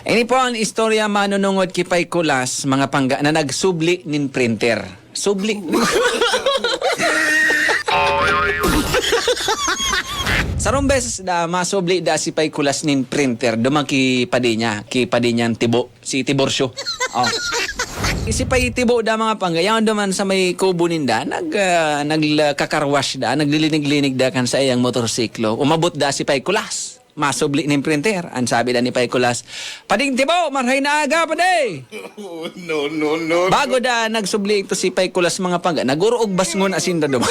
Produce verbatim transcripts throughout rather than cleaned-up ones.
Ini po ang istorya manunungod ki Pay Kulas, mga pangga, na nagsubli nin printer. Subli. Sarong beses da, masubli da si Pay Kulas nin printer, duman ki padi niya, ki padi niyang tibo, si Tiborcio. Oh. Si Pay Tibo da, mga pangga, yaon duman sa may kubo ninda, nag, ah, nagla-, kakarwash da, naglilinig-linig da kan saiyang motorsiklo. Umabot da si Pay Kulas. Masubli nin printer. An sabi da ni Pay Kulas, "Pading Tibo, marhay na aga, padi!" Oh, no, no, no, no. Bago da nagsubli ito si Pay Kulas, mga pangga, nag-uruog basngon asin da duman.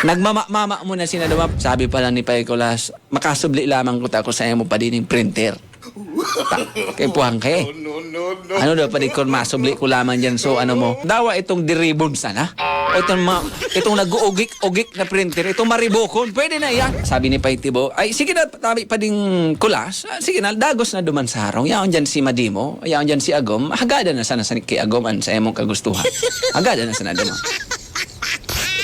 Nagmama-mama muna asin da duman. Sabi pa lang ni Pay Kulas, "Makasubli lamang kuta ako sa imo, padi, nin printer." Ta-, kay puwang ka eh. No, no, no, no. Ano daw, padi, kun masubli ko lamang diyan, so ano mo, dawa itong diribon sana. O itong ma-, itong nag-uugik-ugik na printer, itong maribokon, pwede na iyan. Sabi ni Pay Tibo, "Ay, sige na, tabi, Pading Kulas. Ah, sige na, dagos na duman sa harong. Yaon diyan si Madimo, yaon diyan si Agom. Hagadan na sana sa ki Agom an sa imong kagustuhan. Hagadan na sana duman."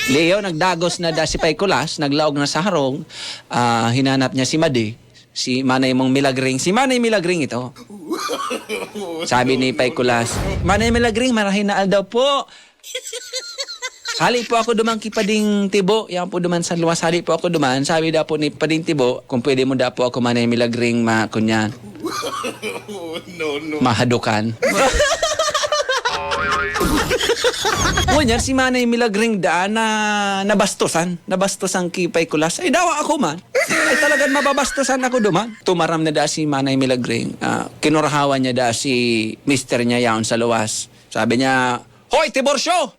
Leo, nagdagos na da si Pay Kulas, naglaog na sa harong, ah, hinanap niya si Madi. Si Manay mong Milagring. Si Manay Milagring ito. Sabi ni Pay Kulas, "Manay Milagring, marahay na aldaw po. Hali po ako duman ki Pading Tibo. Yan po duman sa luwas. Hali po ako duman." Sabi daw po ni Pading Tibo, "Kung pwede mo daw po ako, Manay Milagring, ma-, kunyan, no, no, mahadukan." Ngunyan, si Manay Milagring da na nabastusan. Nabastusan ki Pay Kulas. Ay, dawa ako man. Ay, talagang mababastusan ako duman. Tumaram na da si Manay Milagring. Ah, kinurahawan niya da si mister niya yaon sa luwas. Sabi niya, "Hoy, Tiborcio!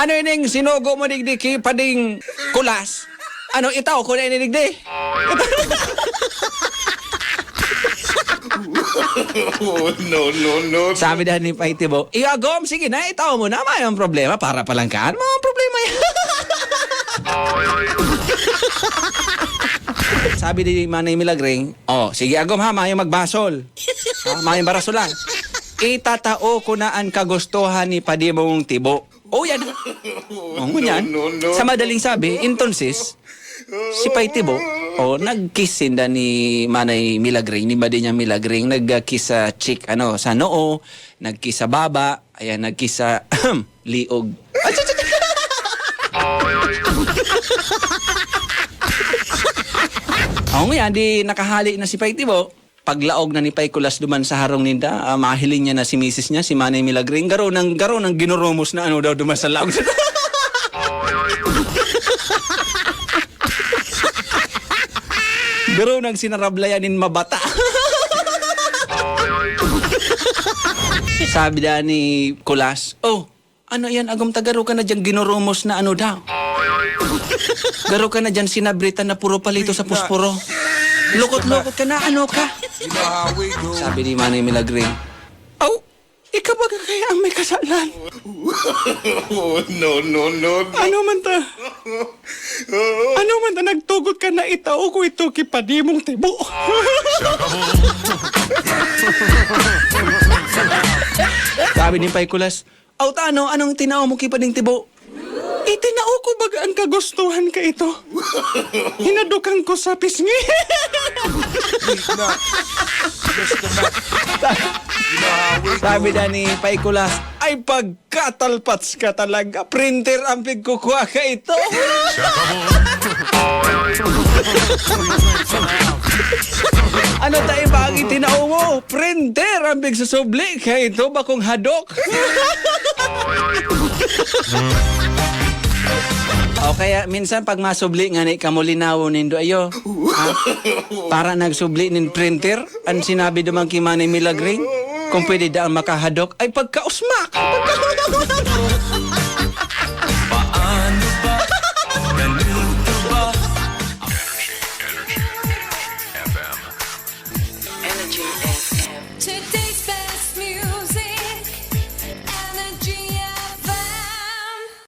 Ano ining sinugo mo digdi ki Pading Kulas? Ano, itaw ko na ini digdi?" Oh, no, no, no, no. Sabi daw ni Pay Tibo, "Iyo, Agom, sige na, itaw mo na, mayong problema, para pa lang kaan, mga problema yan." Sabi ni Manay Milagring, "Oh, sige, Agom ha, mayong magbasol. Ha, mayong barasolan. Itatao ko na an kagustuhan ni Padi mong Tibo." Oh, yan. Oh, ngunyan, no, no, no, sa madaling sabi, entonces, si Pay Tibo, oh, nag-kiss sinda ni Manay Milagring, ni Madi niyang Milagring, nag-kiss sa cheek, ano, sa noo, nag-kiss sa baba, ayan, nag-kiss sa liog. Oh, ngunyan, di nakahali na si Pay Tibo. Paglaog na ni Pay Kulas duman sa harong ninda, ah, mahiling niya na si misis niya, si Manay Milagring, garo nang, garo nang ginurumos na ano daw duman sa laog. Garo nang sinarablayan nin mabata. Sabi daw ni Kulas, "Oh, ano yan, Agom, ta garo ka na diyang ginurumos na ano daw? Garo ka na diyan sinabritan na puro palito sa pusporo? Lukot-lukot ka na, ano ka?" Sabi ni Manay Milagring, "Aw, ikaw baga kaya ang may kasalan?" Oh, no, no, no, no. "Ano man ta? Ano man ta nagtugot ka na itao ko ito ki Padi mong Tibo?" Sabi ni Pay Kulas, "Aw, ta ano, anong tinao mo ki Pading Tibo?" "Itinao ko baga ang kagustuhan ka ito. Hinadukan ko sa pisngi." Sabi daw ni Pay Kulas, "Ay, pagkatalpats ka talaga. Printer ang pigkukwa ka ito." "Ano ta iba ang itinao mo? Printer ang pigsusubli ka ito, bakong hadok." O kaya minsan pag masubli ngani kamo, linawon nindo iyo. Ha? Para nagsubli nin printer, an sinabi duman ki Manay Milagring, kung pwede daan makahadok, ay pagkausmak! Pagka-